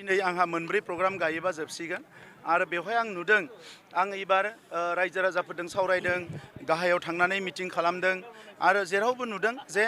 दिनै आंहा मोनब्रै प्रग्राम गायोबा जोबसिगोन आरो बेवहाय आं नुदों आं एबार रायजो राजाफोरजों सावरायदों गाहायाव थांनानै मिटिं खालामदों आरो जेरावबो नुदों जे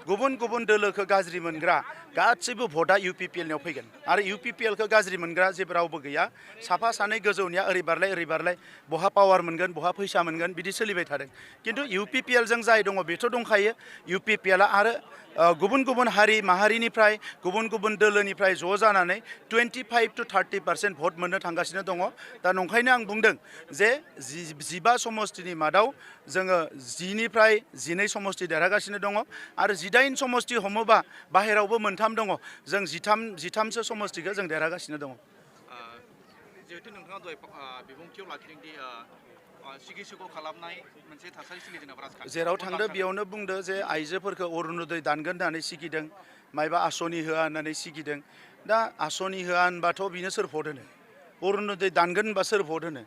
गुबुन गुबुन दोलोखौ गाज्रि मोनग्रा गासैबो भटआ इउपिपिएलनियाव फैगोन आरो इउपिपिएलखौ गाज्रि मोनग्रा जेबो रावबो गैया साफा सानै गोजौनिया ओरै बारलाय बहा पावार मोनगोन बहा फैसा मोनगोन बिदि सोलिबाय थादों किन्तु इउपिपिएलजों जाय दङ बेथ' दंखायो इउपिपिएलआ आरो गुबुन गुबुन हारि माहारिनिफ्राय गुबुन गुबुन दोलोनिफ्राय ज' जानानै 25 to 30% भट मोननो थांगासिनो दङ दा नंखायनो आं बुंदों जे 15 समष्टिनि मादाव जोङो 10 निफ्राय 12 समष्टि देरहागासिनो दङ आरो 18 समष्टि हमोबा बाहेरावबो मोनथाम दङ जों 13सो समष्टिखौ जों देरहागासिनो दङ जिहेतु नोंथाङा दहाय बिबुंथियाव लाखिदों दि सिगिसुखौ खालामनाय मोनसे थासारि सोलिदों नामा राजखान्थि जेराव थांदो बेयावनो बुंदो जे आइजोफोरखौ अरुणोदय दानगोन होननानै सिगिदों मायबा आसनि होआ होननानै सिगिदों दा आसनि होआ होनबाथ' बिनो सोर भट होनो अरुणोदय दानगोन होनबा सोर भट होनो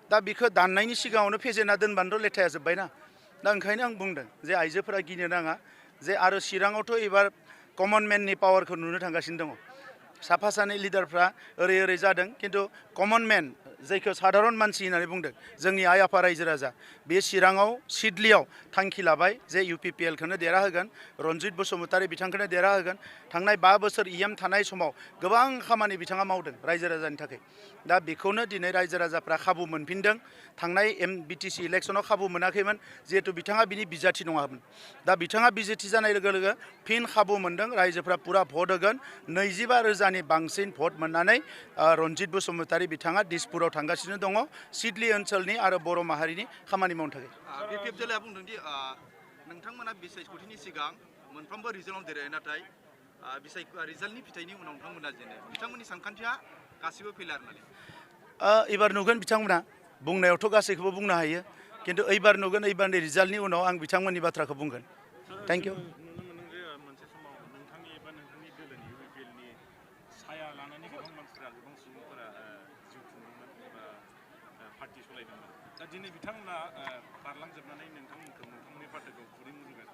दा बेखौ दाननायनि सिगाङावनो फेजेनना दोनबानोथ' लेथाया जोब्बायना दा ओंखायनो आं बुंदों जे आइजोफोरा गिनो नाङा जे आरो चिराङावथ' एबार कमन मेननि पावारखौ नुनो थांगासिनो दङ साफा सानै लिडारफ्रा ओरै जादों किन्तु कमन मेन जायखौ साधारन मानसि होननानै बुंदों जोंनि आइ आफा रायजो राजा बे चिराङाव सिडलियाव थांखि लाबाय जे इउपिपिएलखौनो देरहाहोगोन रन्जित बसुमतारी बिथांखौनो देरहाहोगोन थांनाय 5 बोसोर इएम थानाय समाव गोबां खामानि बिथाङा मावदों रायजो राजानि थाखाय दा बेखौनो दिनै रायजो राजाफ्रा खाबु मोनफिनदों थांनाय बिटिसि इलेक्सनाव खाबु मोनाखैमोन जिहेतु बिथाङा बिनि बिजाथि नङामोन दा बिथाङा बिजेथि जानाय लोगो लोगो फिन खाबु मोनदों रायजोफ्रा पुरा भट होगोन 25,000नि बांसिन भट मोननानै रन्जित बसुमतारी बिथाङा दिसपुराव थांगासिनो दङ सिडली ओनसोलनि आरो बर' माहारिनि खामानि मावनो थाखाय बिपिएफ दोलोआ बुंदों दि नोंथांमोना बिसायख'थिनि सिगां मोनफ्रोमबो रिजनाव देरहायो नाथाय रिजाल्टनि फिथाइनि उनाव नोंथांमोना जेनो बिथांमोननि सानखान्थिया गासिबो फेलार होननानै एबार नुगोन बिथांमोना बुंनायावथ' गासैखौबो बुंनो हायो किन्तु एबार नुगोन एबारनि रिजाल्टनि उनाव आं बिथांमोननि बाथ्राखौ बुंगोन थेंक इउ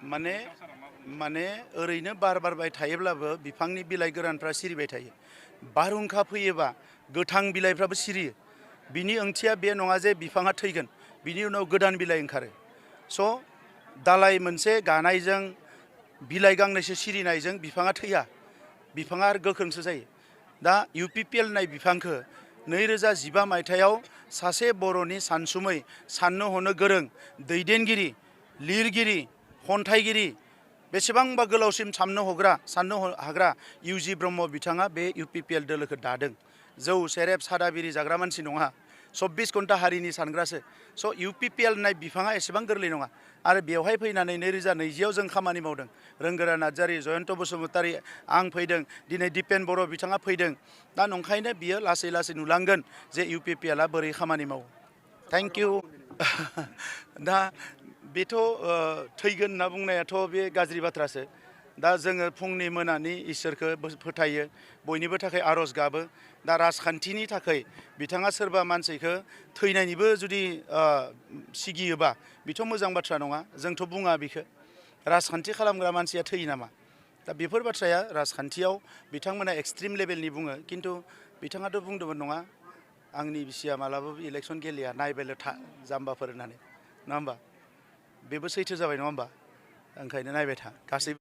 माने ओरैनो बार बारबाय थायोब्लाबो बिफांनि बिलाइ गोरानफ्रा सिरिबाय थायो बारहुंखा फैयोबा गोथां बिलाइफ्राबो सिरियो बिनि ओंथिया बे नङा जे बिफाङा थैगोन बिनि उनाव गोदान बिलाइ ओंखारो स' दालाइ मोनसे गानायजों बिलाइ गांनैसो सिरिनायजों बिफाङा थैया बिफाङा आरो गोख्रोंसो जायो दा इउपिपिएल होननाय बिफांखौ 2015 मायथाइयाव सासे बर'नि सानसुमै साननो हनो गोरों दैदेनगिरि लिरगिरि खन्थाइगिरि बेसेबांबा गोलावसिम साननो हाग्रा इउजि ब्रह्म बिथाङा बे इउपिपिएल दोलोखौ दादों जौ सेरेब सादा बिरि जाग्रा मानसि नङा 24 घन्टा हारिनि सानग्रासो स' इउपिपिएल होननाय बिफाङा एसेबां गोरलै नङा आरो बेवहाय फैनानै 2020आव जों खामानि मावदों रोंगोरा नार्जारि जयन्त बसुमतारी आं फैदों दिनै दिपेन बर' बिथाङा फैदों दा नंखायनो बियो लासै लासै नुलांगोन जे इउपिपिएलआ बोरै खामानि मावो थेंक इउ दा बेथ' थैगोन होनना बुंनायाथ' बे गाज्रि बाथ्रासो दा जोङो फुंनि मोनानि इसोरखौ फोथायो बयनिबो थाखाय आर'ज गाबो दा राजखान्थिनि थाखाय बिथाङा सोरबा मानसिखौ थैनायनिबो जुदि सिगियोबा बेथ' मोजां बाथ्रा नङा जोंथ' बुङा बेखौ राजखान्थि खालामग्रा मानसिया थैयो नामा दा बेफोर बाथ्राया राजखान्थियाव बिथांमोना एक्सट्रिम लेभेलनि बुङो किन्तु बिथाङाथ' बुंदोंमोन नङा आंनि बिसिया मालाबाबो इलेक्सन गेलेया नायबायल' था जाम्बाफोर होननानै नङा होमबा बेबो सैथो जाबाय नङा होमबा ओंखायनो नायबाय था गासैबो